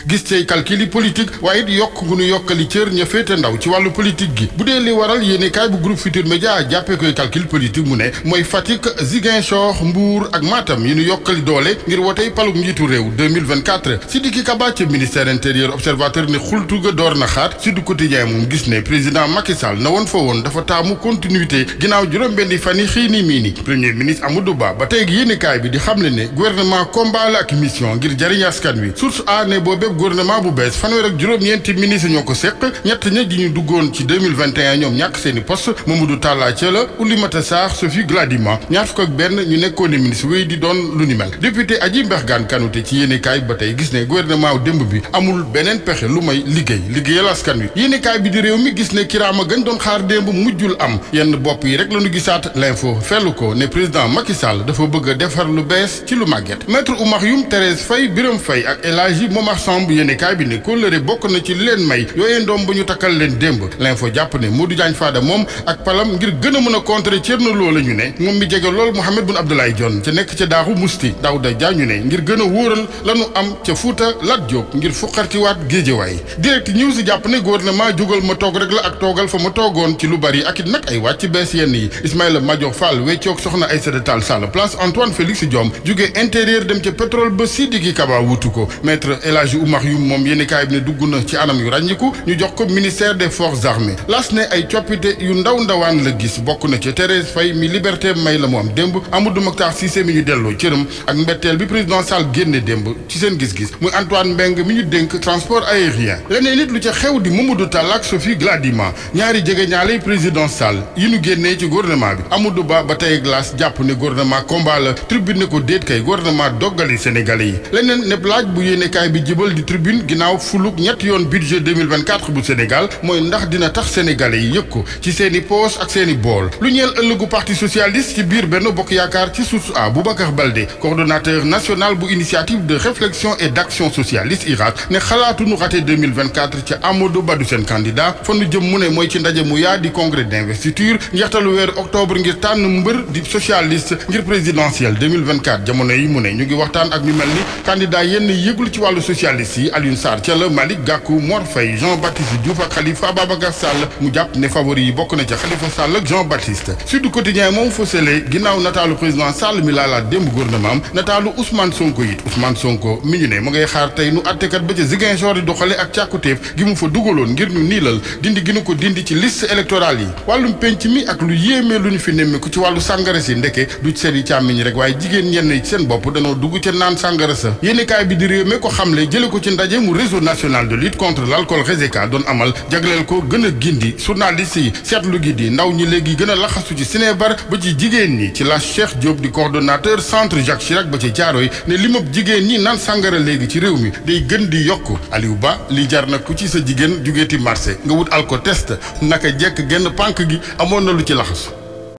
gis cay calcul politique waaye it yokk gu nu yokkali cër ña féete ndaw ci wàllu politique gi bu dee li waral yéenekaay bu groupe Futurs Médias jàppee koy calcul politique mu ne mooy Fatick Ziguinchor Mbour ak Matam yi nu yokkali doole ngir wotey palug njiitu réew 2024 Sidiki Kaba ci ministère intérieur observateur ne xultu ga door na xaat Sud Quotidien moom gis ne président Macky Sall na woon fa woon dafa taamu continuité ginnaaw juróom-benni fan yi xii nii mii ni premier ministre Amadou Ba ba tey yéenekaay bi di xamle ne gouvernement combat la ak mission ngir jariñ askan wi source a ne boobu gouvernement bu bees fanweer ak juróom-ñeenti ministre ñoo ko seq ñett ña ji ñu duggoon ci 2021 ñoom ñàkk seeni poste Mamadou Talla Thiala Oulimata Sarr Sophie Gladima ñaar fukk ak benn ñu nekkoon ni ministre wéy di doon lu ni mel député Adji Mbergane Kanouté ci yéenekaay ba tey gis ne gouvernement démb bi amul beneen pexe lu may liggéeyal askan wi yéenekaay bi di réew mi gis ne kiraama gën doon xaar démb mujjul am yenn bopp yi rek la ñu gisaat l'info fellu ko ne président Macky Sall dafa bëgg a defar lu bees ci lu màgget maître Oumar Youm Thérèse Faye Birame Faye ak El Hadji Momar Samb yéenekaay bi ne kóllëre bokk na ci leen may yooyee ndoom ba ñu takkal leen démb l'info jàpp ne Modou Diagne Fada moom ak palam ngir gën a mën a contrer Thierno Lo la ñu ne moom mi jege lool Mohamed Boun Abdallah Dionne ca nekk ca Daaru Musti Daouda Dia ñu ne ngir gën a wóoral lanu am ca Fuuta Lat Diop ngir fuqartiwaat Géejawaay Direct News jàpp ne gouvernement jógal ma toog rek la ak toogal fa ma toogoon ci lu bari ak it nag ay wàcc bees yenn yi Ismaïla Madior Fall weccoog soxna Aïssata Tall Sall place Antoine Félix Diome jóge intérieur dem ca pétrole ba Sidiki Kaba wutu ko maître El Hadji Oumar Youm moom yéenekaay bi ne dugg na ci anam yu ràññiku ñu jox ko ministère des forces armées las ne ay coppite yu ndawaan la gis bokk na ci Thérèse Faye mi liberté may la mu am démb Amadou Mokhtar Cissé mi ñu delloo cëram ak mbetteel bi président Sall génne démb ci seen gis-gis muy Antoine Mbengue mi ñu dénk transport aérien leneen nit lu ca xew di Mamadou Tall ak Sophie Gladima ñaari jege ñaaley président Sall yi ñu génnee ci gouvernement bi Amadou Ba ba tey glace jàpp ne gouvernement combat la tribune ne ko déet kay gouvernement doggali sénégalais yi leneen nepp laaj bu yéenekaay bi jibal di tribune ginnaaw fuluk ñetti yoon budget 2024 bu Sénégal mooy ndax dina tax sénégalais yi yëg ko ci seeni poos ak seeni bool lu ñeel ëllëgu parti socialiste ci biir Benno Bokk Yaakaar ci source a Boubacar Baldé coordonnateur national bu initiative de réflexion et d'action socialiste IRAC ne xalaatunu raté 2024 ca Amadou Ba du seen candidat fa nu jëm mu ne mooy ci ndaje mu yaa di congrès d'investiture njeextalu weer octobre ngir tànn mbër di socialiste ngir présidentielle 2024 jamono yi mu ne ñu ngi waxtaan ak ñu mel ni candidat yenn yëgul ci wàllu socialiste yi Alioune Sarr ca la Malick Gakou Mor Faye Jean-Baptiste Diouf ak Khalifa Ababacar Sall mu jàpp ne favori yi bokk na ca Khalifa Sall ak Jean-Baptiste Sud Quotidien moom fësale ginnaaw nataalu président Sall mi laalaat démb gouvernement am nataalu Ousmane Sonko it Ousmane Sonko mi ñu ne ma ngay xaar tey nu attekat ba ca Ziguinchor di doxale ak càkkutéef gi mu fa dugaloon ngir ñu niilal dindi gi nu ko dindi ci liste électorale yi wàllum penc mi ak lu yéemee lu ñu fi nemmeeku ci wàllu sàngara si ndeke du seeni càmmiñ rek waaye jigéen ñenn ci seen bopp danoo dugg ca naan sàngara sa yéenekaay bi di réew mi ko xamle jële ko ci ndaje mu réseau national de lutte contre l'alcool RESECA doon amal jagleel ko gën a gindi journaliste yi seetlu gi di ndaw ñi léegi gën a laxasu ci sinébar ba ci jigéen ñi ci la Cheikh Diop di coordonnateur centre Jacques Chirac ba ci Thiaroye ne limab jigéen ñi naan sàngara léegi ci réew mi day gën di yokk Aliou Ba li jar na ku ci sa jigéen jugeeti marché nga wut alko test naka jekk genn pànk gi amoon na lu ci laxasu